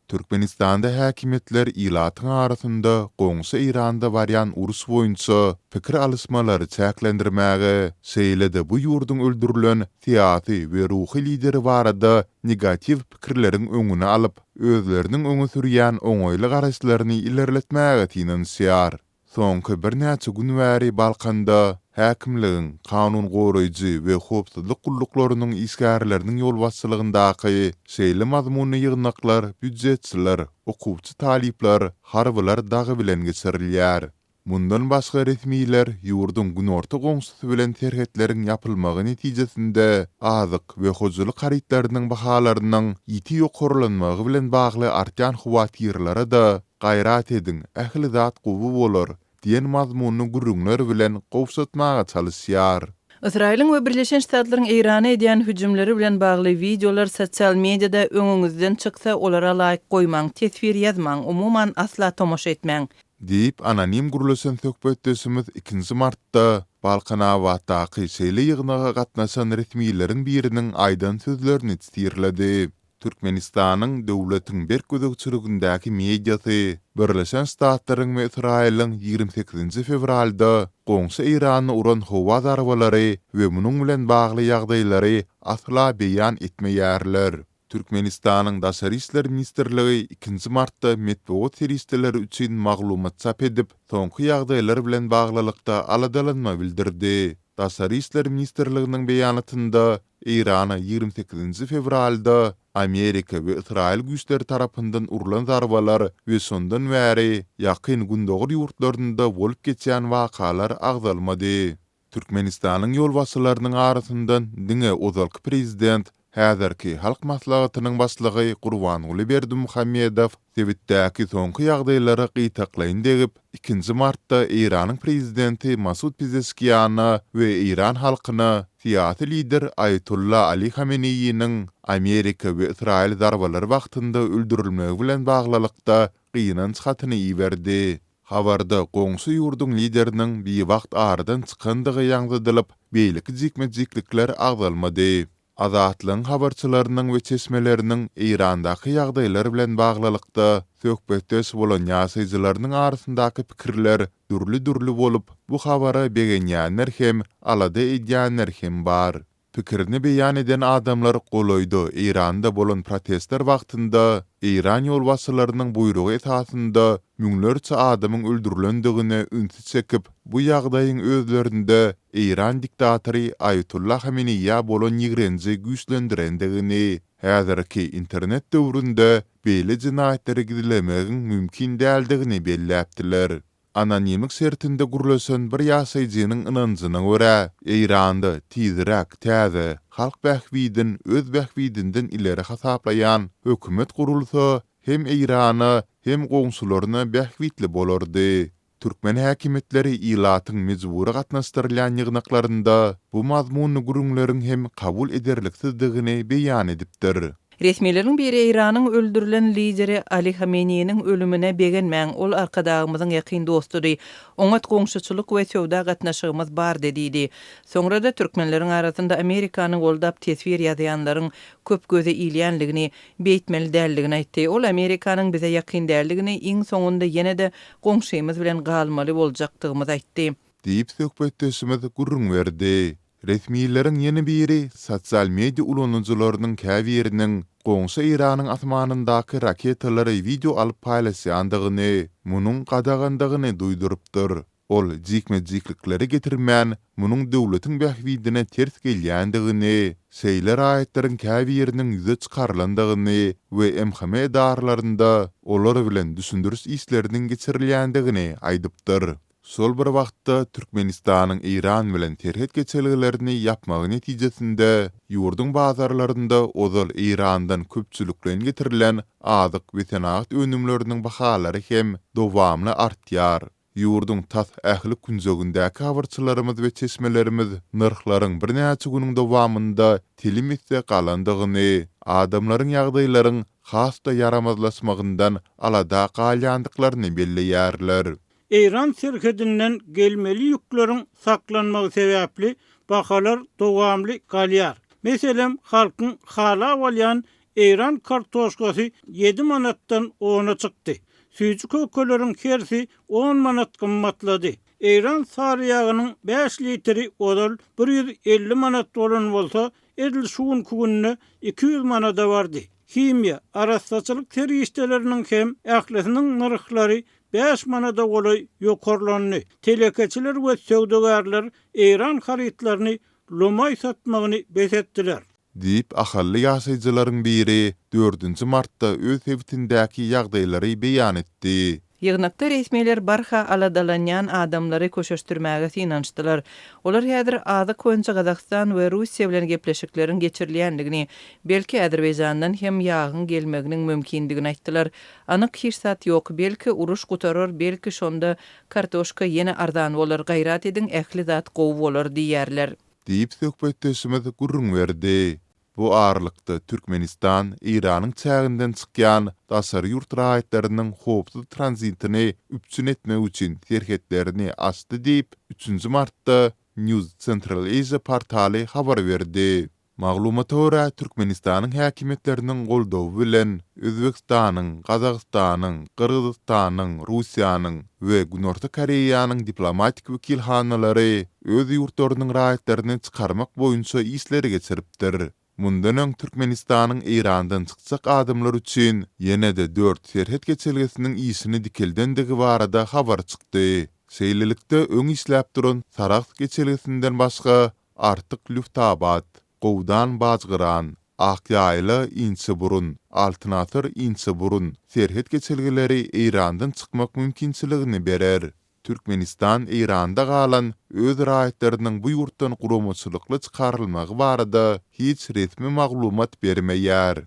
Türkmenistanda häkimiýetler ilatyň arasynda goňşy Eýranda barýan uruş boýunça pikir alyşmalary çäklendirmäge, şeýle-de bu ýurduň öldürilen syýasy we ruhy lideri barada negatiw pikirleriň öňüni alyp, özleriniň öňe sürýän oňaýly garaýyşlaryny ilerletmäge synanyşýar. Soňky birnäçe gün bäri Balkanda häkimligiň, kanun goraýjy we howpsuzlyk gulluklarynyň işgärleriniň ýolbaşçylygyndaky şeýle mazmunly ýygnaklar býujetçiler, okuwçy talyplar, harbylar dagy bilen geçirilýär. Mundan başga resmiler ýurduň günorta goňşusy bilen serhetleriň ýapylmagy netijesinde azyk we hojalyk harytlarynyň bahalarynyň ýiti ýokarlanmagy bilen bagly artýan howatyrlara-da Gaýrat ediň, ähli zat gowy bolar diýen mazmunly gürrüňler bilen gowşatmaga çalyşýar. Ysraýylyň we Birleşen Ştatlaryň Eýrana edýän hüjümleri bilen bagly wideolar sosial mediada öňüňizden çyksa, olara laýk goýmaň, teswir ýazmaň, umuman asla tomaşa etmäň. Diýip, anonim gürleşen söhbetdeşimiz ikinji martda Balkanabatdaky şeýle ýygnaga gatnaşan resmileriň biriniň aýdan sözlerini sitirledi. Türkmenistanyň döwletiň berk gözegçiligindäki mediasy Birleşen Ştatlaryň we Ysraýylyň 28-nji fewralda goňşy Eýrana uran howa zarbalary we munuň bilen bagly ýagdaýlary asla beýan etmeýärler. Türkmenistanyň Daşary işler ministrligi ikinji martda metbugat serişdeleri üçin maglumat çap edip, soňky ýagdaýlar bilen baglylykda aladalanma bildirdi. Daşary işler ministrliginiň beýanatynda Eýrana 28-nji fewralda Amerika we Ysraýyl güýçleri tarapyndan urlan zarbalar we şondan bäri Ýakyn Gündogar ýurtlarynda bolup geçýän wakalar agzalmady. Türkmenistanyň ýolbaşçylarynyň arasyndan diňe ozalky prezident, häzirki Halk Maslahatynyň başlygy Gurbanguly Berdimuhamedow Sebitdäki soňky ýagdaýlara gytaklaýyn degip, ikinji martda Eýranyň prezidenti Masud Pezeşkiana we eýran halkyna syýasy lider Aýatolla Ali Hameneýiniň Amerika we Ysraýyl zarbalary wagtynda öldürilmegi bilen baglylykda gynanç hatyny iberdi. Habarda goňşy ýurduň lideriniň biwagt aradan çykandygy ýaňzydylyp, beýleki jikme-jiklikler agzalmady. Azatlygyň habarçylarynyň we çeşmeleriniň Eýrandaky ýagdaýlar bilen baglylykda söhbetdeş bolan ýaşaýjylarynyň arasyndaky pikirler dürli-dürli bolup, bu habara begenýänler hem, alada edýänler hem bar. Pikirini beýan eden adamlar golaýda Eýranda bolan protestler wagtynda eýran ýolbaşçylarynyň buýrugy esasynda müňlerçe adamyň öldürilendigine ünsi çekip, bu ýagdaýyň özlerinde eýran diktatory Aýatolla Hameneýä bolan ýigrenji güýçlendirendigini, häzirki internet döwründe beýle jenaýatlary gizlemegiň mümkin däldigini belläpdiler. Anonimlik şertinde gürleşen bir ýaşaýjynyň ynanjyna görä, Eýranda tizräk täze, halk bähbidin öz bähbidinden ileri hasaplaýan hökümet gurulsa, hem Eýrana, hem goňşularyna bähbitli bolardy. Türkmen häkimiýetleri ilatyň mejbury gatnaşdyrylýan ýygnaklarynda bu mazmunly gürrüňleriň hem kabul ederliksizdigini beýan edipdir. Resmileriň biri Eýranyň öldürilen lideri Ali Hameneýiniň ölümine begenmäň, ol Arkadagymyzyň ýakyn dostudy. Oňat goňşuçylyk we söwda gatnaşygymyz bardy diýdi. Soňra-da türkmenleriň arasynda Amerikany goldap teswir ýazýanlaryň köp göze ilýänligini, beýtmeli däldigini aýtdy. Ol Amerikanyň bize ýakyn däldigini, iň soňunda ýene-de goňşymyz bilen galmaly boljakdygymyzy aýtdy. Diýip, söhbetdeşimiz gürrüň berdi. Resmileriň ýene biri sosial media ulanyjylarynyň käbiriniň goňşy Eýranyň asmanyndaky raketalary wideo alyp paýlaşýandygyny, munuň gadagandygyny duýdurypdyr. Ol jikme-jiklikleri getirmän, munuň döwletiň bähbidine ters gelýändigini, şeýle raýatlaryň käbiriniň ýüze çykarylandygyny we MHM edaralarynda olar bilen düşündiriş işleriniň geçirilýändigini aýdypdyr. Şol bir wagtda, Türkmenistanyň Eýran bilen serhet geçelgelerini ýapmagy netijesinde, ýurduň bazarlarynda ozal Eýrandan köpçülikleýin getirilen azyk we senagat önümleriniň bahalary hem dowamly artýar. Ýurduň tas ähli künjegindäki habarçylarymyz we çeşmelerimiz nyrhlaryň birnäçe günüň dowamynda telim esse galandygyny, adamlaryň ýagdaýlaryň has-da ýaramazlaşmagyndan alada galýandyklaryny belleýärler. Eýran serhedinden gelmeli ýükleriň saklanmagy sebäpli bahalar dowamly galýar. Meselem, halkyň halap alýan Eýran kartoşkasy ýedi manatdan ona çykdy. Süýji-kökeleriň hersi on manat gymmatlady. Eýran sary ýagynyň bäş litri ozal 150 manat bolan bolsa, edil şu günki günde 200 manada bardy. Himiýa, arassaçylyk serişdeleriniň hem ählisiniň nyrhlary bäş manada golaý ýokarlandy. Telekeçiler we söwdagärler eýran harytlaryny lomaý satmagyny bes etdiler. Diýip, ahally ýaşaýjylaryň biri dördünji martda öz sebitindäki ýagdaýlary beýan etdi. Ýygnakda resmiler barha aladalanýan adamlary köşeşdirmäge synanyşdylar. Olar häzir azyk boýunça Gazagystan we Russiýa bilen gepleşikleriň geçirilýändigini, belki Azerbaýjandan hem ýagyň gelmeginiň mümkindigini aýtdylar. Anyk hiç zat ýok, belki uruş gutarar, belki şonda kartoşka ýene arzan bolar, gaýrat ediň ähli zat gowy bolar diýýärler. Diýip, söhbetdeşimiz gürrüň berdi. Bu aralykda, Türkmenistan Eýranyň çäginden çykýan daşary ýurt raýatlarynyň howpsuz tranzitini üpjün etmek üçin serhetlerini açdy diýip, üçünji martda News Central Asia portaly habar berdi. Maglumata görä, Türkmenistanyň häkimiýetleriniň goldawy bilen Özbegistanyň, Gazagystanyň, Gyrgyzystanyň, Russiýanyň we Günorta Koreýanyň diplomatik wekilhanalary öz ýurtlarynyň raýatlaryny çykarmak boýunça işleri geçiripdir. Mundan öň Türkmenistanyň Eýrandan çykjak adamlar üçin ýene-de dört serhet geçelgesiniň işini dikeldendigi barada habar çykdy. Şeýlelikde, öň işläp duran Sarahs geçelgesinden başga, Artyk-Lüftabat, Gowdan-Bajgyran, Akýaýla-Inçeburun, Altyn asyr-Inçeburun serhet geçelgeleri Eýrandan çykmak mümkinçiligini berer. Türkmenistan Eýranda galan öz raýatlarynyň bu ýurtdan guramaçylykly çykarylmagy barada hiç resmi maglumat bermeýär.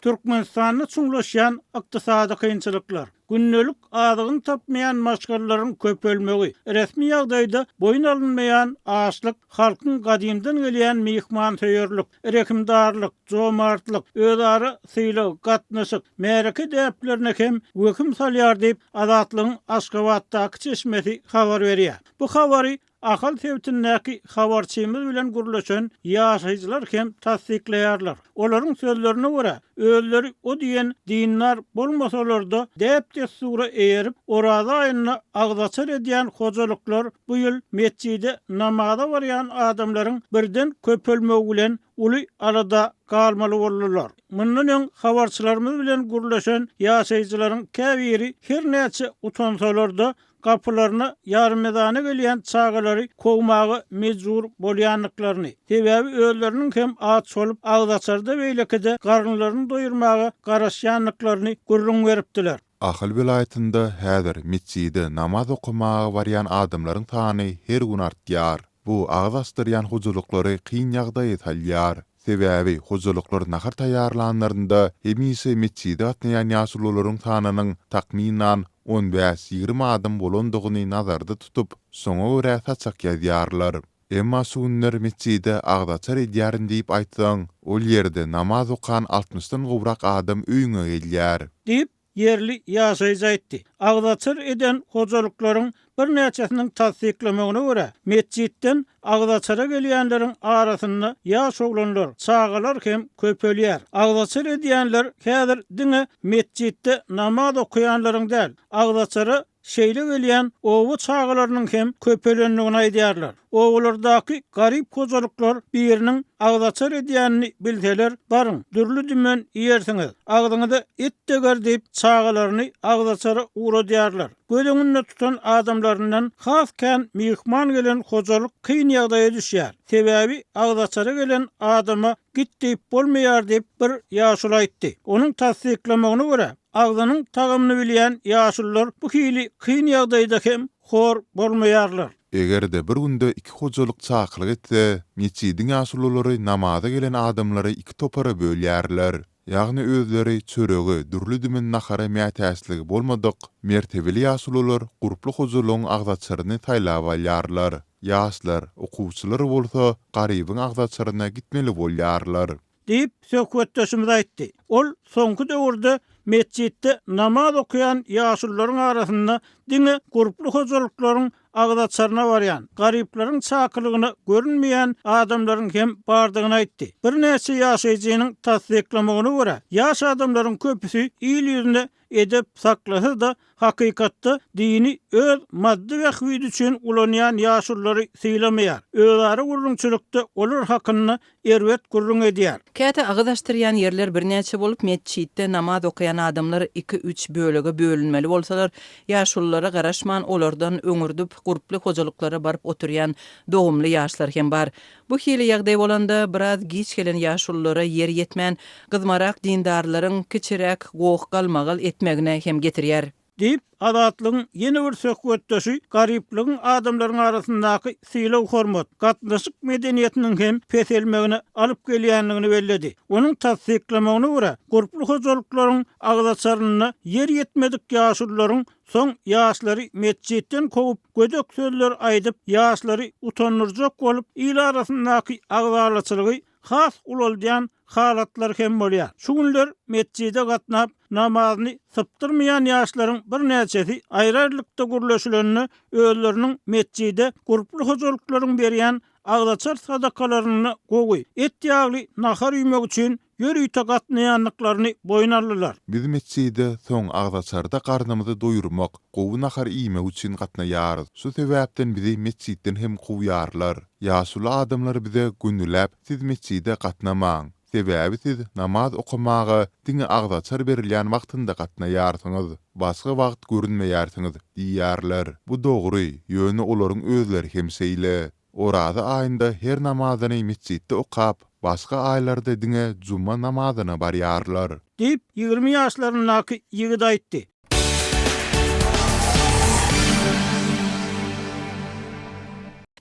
Türkmenistanda çuňlaşýan ykdysady kynçylyklar, gündelik azygyny tapmaýan maşgalalaryň köpelmegi, resmi ýagdaýda boýun alynmaýan açlyk halkyň gadymdan gelýän myhmansöýerlik, rehimdarlyk, jomartlyk, özara sylag, gatnaşyk, märeke däplerine hem wehim salýar diýip, Azatlygyň Aşgabatdaky çeşmesi habar berýär. Bu habary Ahal sebitindäki habarçymyz bilen gürleşen ýaşaýjylar hem tassyklaýarlar. Olaryň sözlerine görä, özleri o diýen dindar bolmasalar-da, däp-dessura eýerip, Oraza aýynda agzaçar edýän hojalyklar bu ýyl metjide namaza barýan adamlaryň birden köpelmegi bilen uly alada galmaly boldular. Mundan öň habarçylarymyz bilen gürleşen ýaşaýjylaryň käbiri her näçe utansalar-da, gapylaryna ýarymedana gelýän çagalary kowmaga mejbur bolýandyklaryny, sebäbi özleriniň hem aç bolup, agzaçarda-beýlekide garynlaryny doýurmaga garaşýandyklaryny gürrüň beripdiler. Ahal welaýatynda häzir metjide namaz okamaga barýan adamlaryň sany her gün artýar. Bu agyz açdyrýan hojalyklary kyn ýagdaýa salýar. Sebäbi hojalyklar nahar taýýarlanlarynda hemişe metjide gatnaýan ýaşulularyň sanynyň takmynan on bäş-ýigrimi adam bolandygyny nazarda tutup, şoňa görä saçak ýazýarlar. Emma şu günler metjide agzaçar edýärin diýip aýtsaň, ol ýerde namaz okan altmyşdan gowrak adam öýüňe gelýär. Diýip, ýerli ýaşaýjy aýtdy. Agzaçar eden hojalyklaryň birnäçesiniň tassyklamagyna görä, metjitden agzaçara gelýänleriň arasynda ýaş oglanlar, çagalar hem köpelýär. Agzaçar edýänler häzir diňe metjitde namaz okaýanlaryň däl, agzaçara şeýle gelýän oba çagalarynyň hem köpelendigini aýdýarlar. Obalardaky garyp hojalyklar biriniň agzaçar edýänini bilseler, baryň, dürli-dümen iýersiňiz, agzyňyza et deger diýip, çagalaryny agzaçara ugradýarlar. Göz öňünde tutan adamlaryndan has kän myhman gelen hojalyk kyn ýagdaýa düşýär. Sebäbi agzaçara gelen adama git diýip bolmaýar diýip, bir ýaşuly aýtdy. Onuň tassyklamagyna görä, agzynyň tagamyny bilýän ýaşulular bu hili kyn ýagdaýda hem hor bolmaýarlar. Eger-de bir günde iki hojalyk çakylyk etse, metjidiň ýaşululary namaza gelen adamlary iki topara bölýärler. Ýagny özleri çörege, dürli-dümen nahara mätäçligi bolmadyk, mertebeli ýaşulular gurply hojalygyň agzaçaryny saýlap alýarlar. Ýaşlar, okuwçylar bolsa garybyň agzaçaryna gitmeli bolýarlar. Diýip, söhbetdeşimiz aýtdy. Ol soňky döwürde metjitde namaz okaýan ýaşulularyň arasynda diňe gurply hojalyklaryň. Agyzaçaryna barýan, garyplaryň çakylygyna görünmeýän adamlaryň hem bardygyny aýtdy. Birnäçe ýaşaýjynyň tassyklamagyna görä, ýaş adamlaryň köpüsi il ýüzünde edep saklasa-da, hakykatda dini öz maddy bähbidi üçin ulanýan ýaşululary sylamaýar, özara gürrüňçilikde olar hakynda erbet gürrüň edýär. Käte agyz açdyrýan ýerler birnäçe bolup, metjitde namaz okaýan adamlar iki-üç bölege bölünmeli bolsalar, ýaşululara garaşman, olardan öňürdip, gurply hojalyklara baryp oturýan dogumly ýaşlar hem bar. Bu hili ýagdaý bolanda, biraz giç gelen ýaşululara ýer ýetmän, gyzmarak dindarlaryň kiçiräk goh-galmagal etmegine hem getirýär. Diýip, Azatlygyň ýene bir söhbetdeşi garyplygyň adamlaryň arasyndaky sylag-hormat, gatnaşyk medeniýetiniň hem peselmegine alyp gelýändigini belledi. Onuň tassyklamagyna görä, gurply hojalyklaryň agzaçarynda ýer ýetmedik ýaşulularyň soň ýaşlary metjitden kowup, gödek sözler aýdyp, ýaşlary utandyrjak bolup, il arasyndaky agzalaçylygy has ulaldýan halatlar hem bolýar. Şu günler metjide gatnap, namazyny sypdyrmaýan ýaşlaryň birnäçesi aýry-aýrylykda gürleşilende özleriniň metjide gurply hojalyklaryň berýän agzaçar sadakalarynda gowy, et-ýagly nahar iýmek üçin ýörite gatnaýandyklaryny boýun aldylar. Biz metjide soň agzaçarda garnymyzy doýurmak, gowy nahar iýmek üçin gatnaýarys. Şu sebäpden bizi metjitden hem kowýarlar. Ýaşuly adamlar bize gönüläp siz metjide gatnamaň, sebäbi siz namaz okamaga diňe agzaçar berilýän wagtynda gatnaýarsyňyz, başga wagt görünmeýärsiňiz diýýärler. Bu dogry, ýöne olaryň özleri hem şeýle. Oraza aýynda her namazyny metjitde okap, başga aýlarda diňe juma namazyna barýarlar. Diýip, 20 ýaşlaryndaky ýigit aýtdy.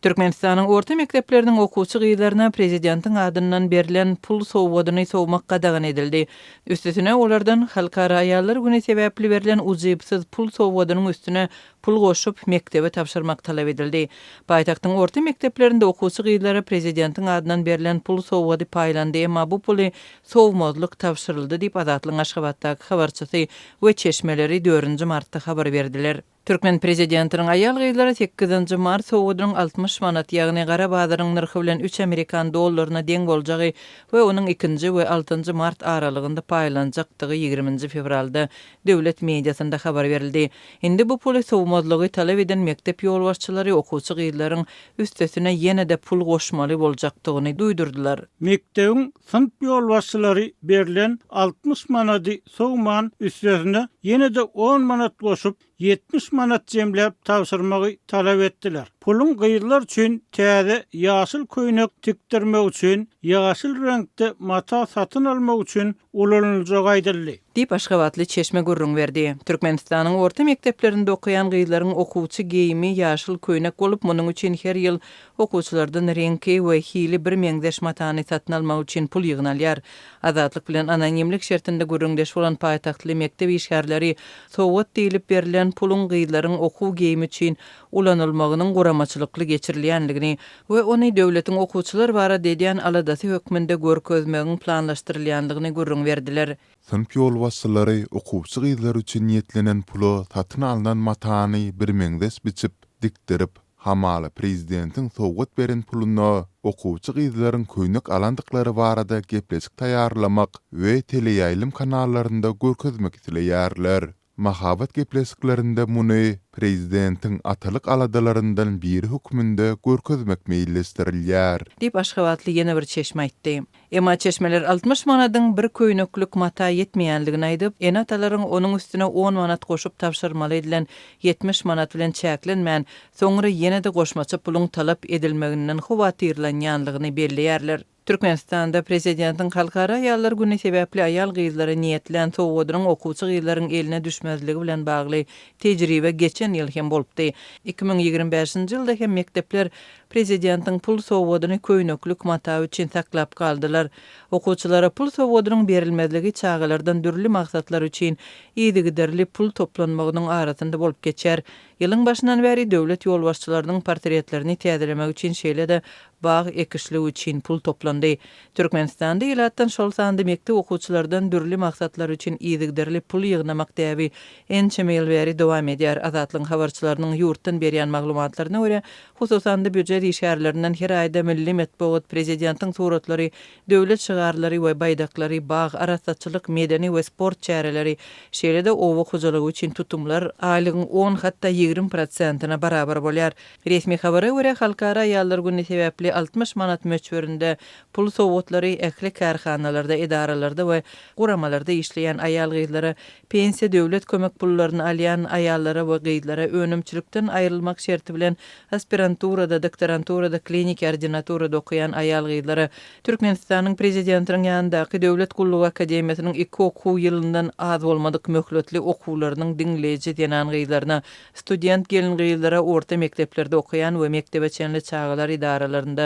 Türkmenistanyň orta mekdepleriniň okuwçy gyzlaryna prezidentiň adyndan berlen pul sowgadyny sowmak gadagan edildi. Üstesine, olardan Halkara aýallar güni sebäpli berlen ujypsyz pul sowgadynyň üstüne pul goşup, mekdebe tabşyrmak talap edildi. Paýtagtyň orta mekdeplerinde okuwçy gyzlara prezidentiň adyndan berlen pul sowgady paýlandy, emma bu puly sowmazlyk tabşyryldy diýip, Azatlygyň Aşgabatdaky habarçysy we çeşmeleri dördünji martda habar berdiler. Türkmen prezidentiniň aýal-gyzlara sekizinji mart sowgadynyň 60 manat, ýagny gara bazaryň nyrhy bilen üç amerikan dollaryna deň boljagy we onuň ikinji we altynjy mart aralygynda paýlanjakdygy ýigriminji fewralda döwlet mediasynda habar berildi. Indi bu puly sowmazlygy talap eden mekdep ýolbaşçylary okuwçy gyzlaryň üstesine ýene-de pul goşmaly boljakdygyny duýdurdylar. Mekdebiň synp ýolbaşçylary berlen 60 manady sowman, üstesine ýene-de on manat goşup, 70 manat jemläp tabşyrmagy talap etdiler. Puluň gyzlar üçin täze ýaşyl köýnek tikdirmek üçin, ýaşyl reňkde mata satyn almak üçin ulanyljagy aýdyldy. Diýip, aşgabatly çeşme gürrüň berdi. Türkmenistanyň orta mekdeplerinde okaýan gyzlaryň okuwçy geýimi ýaşyl köýnek bolup, munuň üçin her ýyl okuwçylardan reňki we hili birmeňzeş matany satyn almak üçin pul ýygnalýar. Azatlyk bilen anonimlik şertinde gürrüňdeş bolan paýtagtly mekdep işgärleri sowgat diýlip berlen puluň gyzlaryň okuw geýimi üçin ulanylmagynyň guramaçylykly geçirilýändigini we ony döwletiň okuwçylar barada edýän aladasy hökmünde görkezmegiň planlaşdyrylýandygyny gürrüň berdiler. Synp ýolbaşçylary okuwçy gyzlar üçin niýetlenen pula satyn alnan matany birmeňzeş biçip, dikdirip, hamala prezidentiň sowgat beren puluna okuwçy gyzlaryň köýnek alandyklary barada gepleşik taýýarlamak we teleýaýlym kanallarynda görkezmek isleýärler. Mahabat gepleşiklerinde muny prezidentiň atalyk aladalaryndan biri hökmünde görkezmek meýilleşdirilýär. Diýip, aşgabatly ýene bir çeşme aýtdy. Emma çeşmeler 60 manadyň bir köýneklik mata ýetmeýändigini aýdyp, ene-atalaryň onuň üstüne on manat goşup tabşyrmaly edilen 70 manat bilen çäklenmän, soňra ýene-de goşmaça puluň talap edilmeginden howatyrlanýanlygyny belleýärler. Türkmenistanda prezidentiň Halkara aýallar güni sebäpli aýal-gyzlara niýetlän sowgadynyň okuwçy gyzlaryň eline düşmezligi bilen bagly tejribe geçen ýyl hem bolupdy. 2025-nji ýylda hem mekdepler Prezidentiň pul sowgadyny köýneklik mata üçin saklap galdylar. Okuwçylara pul sowgadynyň berilmezligi çagalardan dürli maksatlar üçin yzygiderli pul toplanmagynyň arasynda bolup geçýär. Ýylyň başyndan bäri döwlet ýolbaşçylarynyň portretlerini täzelemek üçin şeýle-de bag ekişligi üçin pul toplandy. Türkmenistanda ilatdan, şol sanda mekdep okuwçylardan dürli maksatlar üçin yzygiderli pul ýygnamak däbi ençeme ýyl bäri dowam edýär. Azatlygyň habarçylarynyň ýurtdan berýän maglumatlaryna görä, hususan-da býujet işgärlerinden her aýda milli metbugat, prezidentiň suratlary, döwlet şygarlary we baýdaklary, bag, arassaçylyk, medeni we sport çäreleri, şeýle-de oba hojalygy üçin tutumlar aýlygyň on, hatda 20 prosentine barabar bolýar. Resmi habara görä, Halkara aýallar güni sebäpli 60 manat möçberinde pul sowgatlary ähli kärhanalarda, edaralarda we guramalarda işleýän aýal-gyzlara, pensiýa, döwlet kömek pullaryny alýan aýallara we gyzlara, önümçilikden aýrylmak şerti bilen aspiranturada, doktoranturada, kliniki ordinaturada okaýan aýal-gyzlara, Türkmenistanyň Prezidentiniň ýanyndaky Döwlet gullugy akademiýasynyň iki okuw ýylyndan az bolmadyk möhletli okuwlarynyň diňleýji zenan-gyzlaryna, Student gelin-gyzlara orta mekdeplerde okaýan we mekdebe çenli çagalar edaralarynda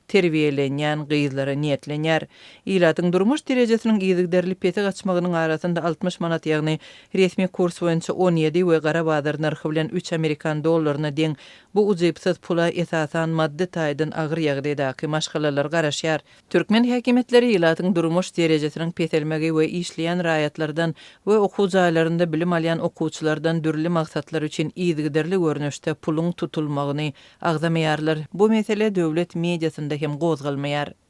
terbiýelenýän gyzlara niýetlenýär. Ilatyň durmuş derejesiniň yzygiderli pese gaçmagynyň arasynda 60 manat, ýagny resmi kurs boýunça 17 we gara bazar nyrhy bilen üç amerikan dollaryna deň bu ujypsyz pula esasan maddy taýdan agyr ýagdaýdaky maşgalalar garaşýar. Türkmen häkimiýetleri ilatyň durmuş derejesiniň peselmegi we işleýän raýatlardan we okuw jaýlarynda bilim alýan okuwçylardan dürli maksatlar üçin yzygiderli görnüşde puluň tutulmagyny agzamaýarlar. Bu mesele döwlet mediasynda hem gozgalmaýar.